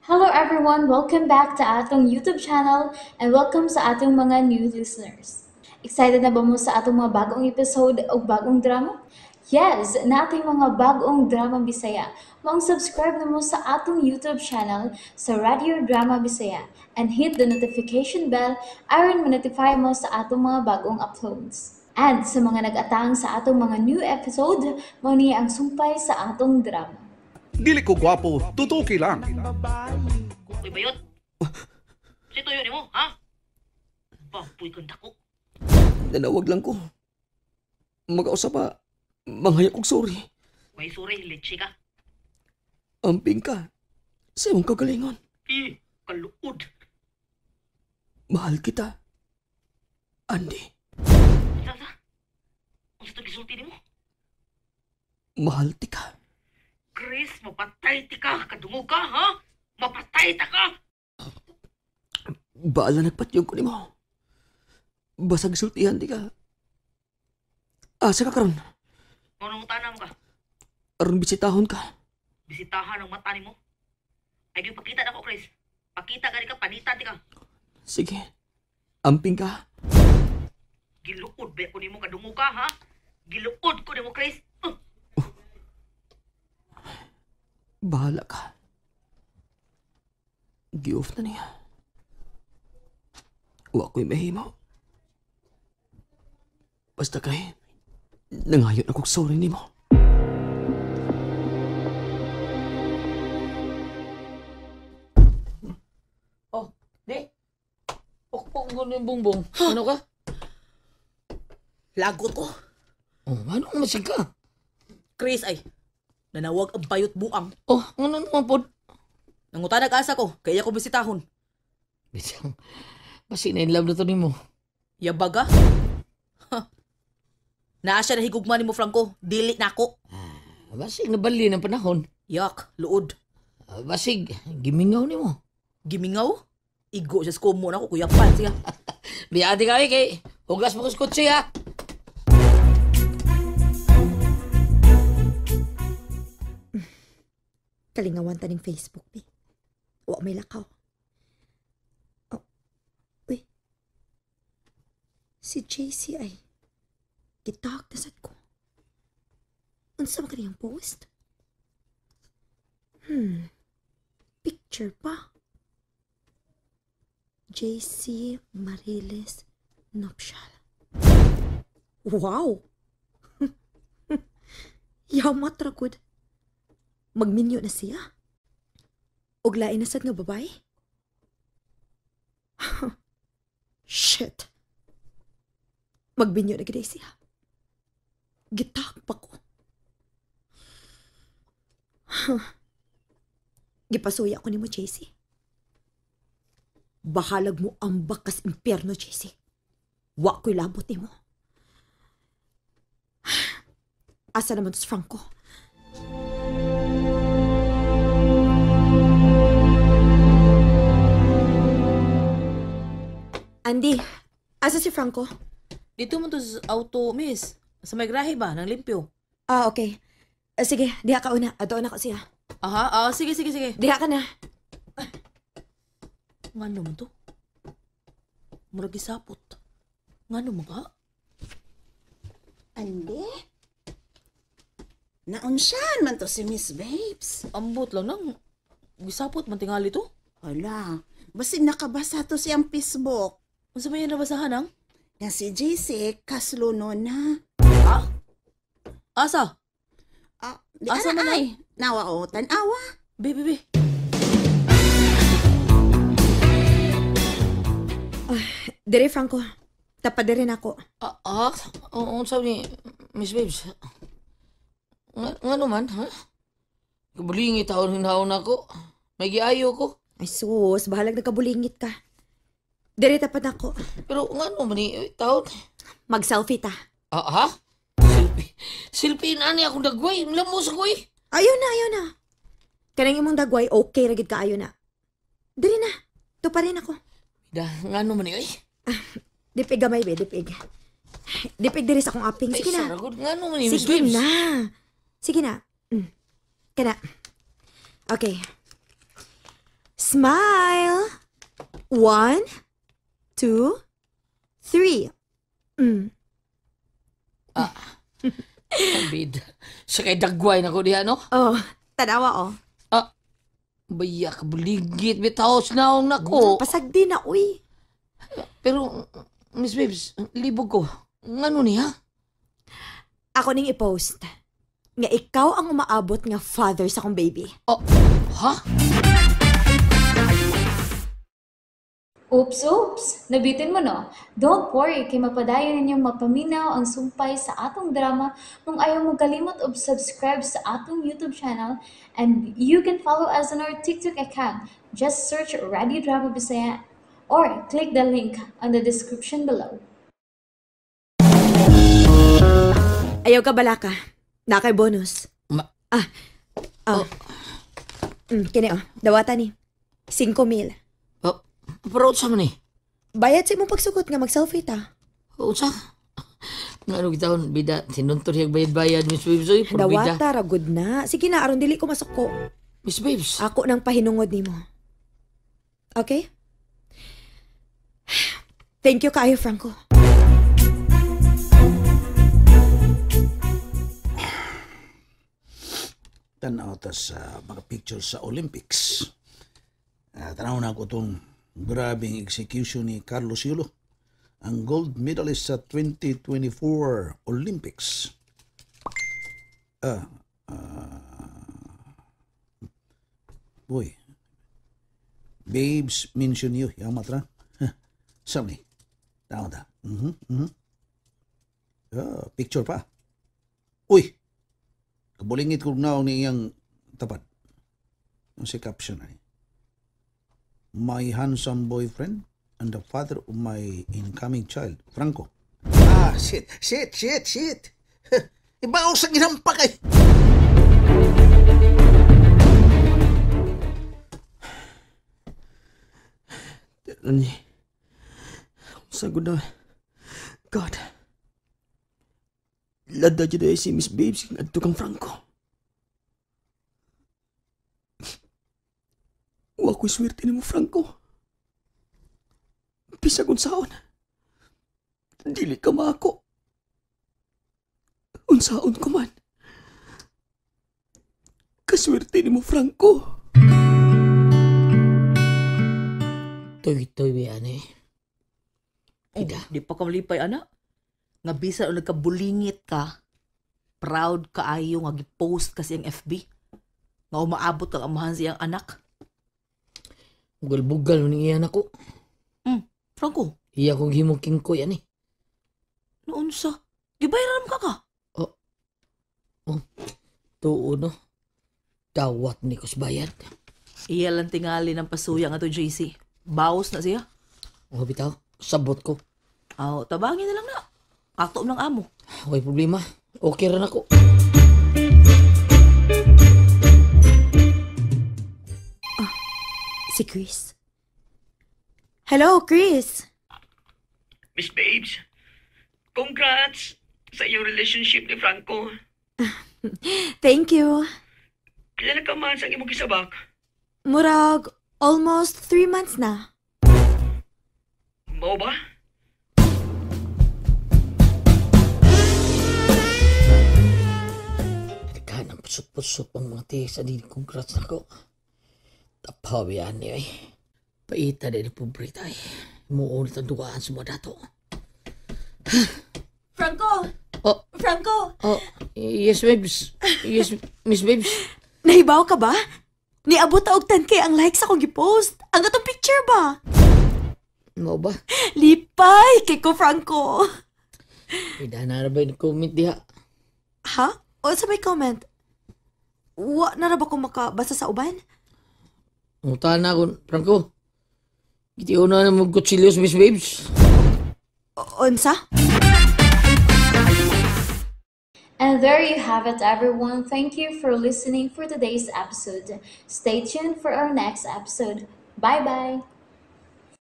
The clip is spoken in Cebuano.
Hello everyone! Welcome back to atong YouTube channel and welcome sa atong mga new listeners. Excited na ba mo sa atong mga bagong episode o bagong drama? Yes! Nating mga bagong drama Bisaya. Maong subscribe na mo sa atong YouTube channel sa Radio Drama Bisaya and hit the notification bell aron ma-notify mo sa atong mga bagong uploads. And sa mga nag-atang sa atong mga new episode, mao ni ang sumpay sa atong drama. Dili ko gwapo, tutuki lang. Uy, bayot. Si tuyo nimo, ha? Baboy kang dako. Nanawag lang ko. Mag-ausa pa, manghaya kog sorry. Way sorry, leche ka. Amping ka. Sa imong kagalingon. Eh, kaluod. Mahal kita, Andy. Sa, sa? Unsa to gisulti nimo? Mahal ti ka. Chris, mapatay ti ka. Kadungog ka, ha? Mapatay ta ka! Baala nagpatyong ko nimo. Basag sultihan di ka. Asa ka karon? Ngunong utana mo ka? Aron bisitahon ka. Bisitahan ang mata nimo. Ay, di pakita na ko, Chris. Pakita gani ka, panita ti ka. Sige. Amping ka. Giluod ba ko nimo kadungog ka, ha? Giluod ko nimo, Chris. Bahala ka. Gi-off na niya. Wa ko'y mahimo. Basta kay, nangayon akong sorry nimo. Oh, di. Pukpok ko yung bongbong. Ano ka? Lagot ko. Oh, ano masig ka? Chris ay, nanawag ang bayot buang. Oh, ano naman po? Nangutanag asa ko, kaya ko bisitahon. Bisang, basi na in love na to nimo. Yabaga? Ha. Naa siya nahigugma nimo, Franco. Dili na ako. Basig nabali ng panahon. Yak, luod. Basig, gimingaw nimo. Gimingaw? Igo siya sa kumo na ako, kuya pan siya. Biyati ka kay, hugas mo ko sa kotse ha. Kalingawan ta ning Facebook, bi. Wa may lakaw. Oh, uy. Si JC ay gitag na sad ko. Unsa man kaniyang post? Picture pa. JC Mariles Nuptial. Wow! Yamat ra gud. Magminyo na siya. Og lain na sad nga babae. Shit. Magbinyo na gid siya. Gitak pa ko. Gipasuya ko nimo, JC. Bahalag mo ang bakas impyerno, JC. Wa ko'y labot nimo. Asa naman to si Franco? Andy, asa si Franco? Dito mo to sa auto, miss. Sa may grahe ba? Nang limpyo. Ah, okay. Sige, diha ka una. Adoon ako siya. Aha, sige, sige, sige. Diha ka na. Ngano man to? Murag gisapot. Ngano man ka? Ande? Naunsiyan man to si Miss Babes. Ambot lang nang. Gisapot man tingali to. Hala, basig nakabasa to siyang Facebook. Unsa may nabasahan ang? Nga si JC kasluno na. Ha? Asa? Ah, di Asa ara man ay. Nawa o, tanawa. Be, be, be. Dire, Franco. Tapad dire na ako. Unsa ni Miss Babes? Nga naman, ha? Kabulingit taon hinaon ako. May giayo ko. Ay sus, bahalag nagkabulingit ka. Dire tapad ako. Pero nga naman ni taon. Mag-selfie ta. Ah, ha? Selfie. Selfie na ni akong dagway. Lamos ko eh. Ayaw na, ayaw na. Kanang imong dagway, okay ra gid ka ayo na. Dire na. Tupa rin ako. Da, nga naman ni oy. Dipig gamay be, dipig. Dipig diri sa akong aping. Sige Ay, na. saragod. Nga naman ni Miss Sige Babes. na. Sige na. Kana. Okay. Smile. 1, 2, 3. Bid. Sa kay dagway na ko diha, no? Oh, tanawa oh. Ah, bayak, buligit, bitaw, naong nako. Pasagdi na, uy. Pero, Miss Babes, libog ko. Ngano niya? Ako ning i-post. Nga ikaw ang umaabot nga father sa akong baby. Oh, ha? Oops, oops! Nabitin mo, no? Don't worry, kay mapadayon ninyong mapaminaw ang sumpay sa atong drama kung ayaw mo kalimot og subscribe sa atong YouTube channel, and you can follow us on our TikTok account. Just search Radio Drama Bisaya or click the link on the description below. Ayaw ka balaka. Na kay bonus. Oh. Kini oh, dawata ni. 5,000. Oh, pero unsa man ni? Bayad sa imong pagsugot nga mag-selfie ta. Unsa? Ngano gitawon bida sinuntor hiyag bayad-bayad Miss Babes oy, por bida. Dawata ra gud na. Sige na aron dili ko masuko. Miss Babes. Ako nang pahinungod nimo. Okay? Thank you kaayo, Franco. Tanaw ta sa mga pictures sa Olympics. Tanaw na ako itong grabing execution ni Carlos Yulo, ang gold medalist sa 2024 Olympics. Boy, babes mention you, yang matra. Sabi ni, tanaw ta. Picture pa. Uy! Kabulingit ko na ni iyang tapad. Ang si caption ay, my handsome boyfriend and the father of my incoming child, Franco. Ah, shit, shit, shit, shit. Ibaw sa ginampak ay. Ani, sagod na. God. Lada dyan ay si Miss Babes ngadto kang Franco. Wa ko'y swerte nimo, Franco. Bisag unsaon. Dili ka maako. Unsaon ko man. Kaswerte nimo, Franco. Tuy-tuy ba yan eh? Ida. Oh, di pa ka malipay, anak. Nga bisan o nagkabulingit ka, proud ka ayo nga gipost kasi ang FB. Nga umaabot kang amahan siyang anak. Bugal-bugal man iya nako. Franco. Iya kong himong kingkoy ani. Noon sa, gibayaran mo ka ka? Oh. Oh. Tuo no. Dawat ni Kusbayad. Iya lang tingali ng pasuya nga to, JC. Baos na siya. Oh, bitaw. Sabot ko. Aw, tabangin na lang na. Ato ng amo. Okay, problema. Okay rin ako. Oh, si Chris. Hello, Chris. Miss Babes, congrats sa iyong relationship ni Franco. Thank you. Kailan ka man sa imong gisabak? Murag, almost 3 months na. Mao ba? Nagkaan ang pusot-pusot pang mga tiis sa din congrats na ko. Tapawian niyo eh. Paita din ang pobre tayo. Muunit ang dugaan sa mga dato. Franco! Oh. Franco! Oh, yes, babes. Yes, Miss Babes. Nahibaw ka ba? Niabot og 10K ang likes akong gipost. Ang atong picture ba? Mao ba? Lipay kay ko, Franco. Ida na ra ba yung comment diha? Ha? O sa may comment? Wa na ra ba ko makabasa sa uban? Ngutan na ako, Franco. Gitiyo na na magkutsilyos, Miss Babes. Unsa? And there you have it, everyone. Thank you for listening for today's episode. Stay tuned for our next episode. Bye-bye!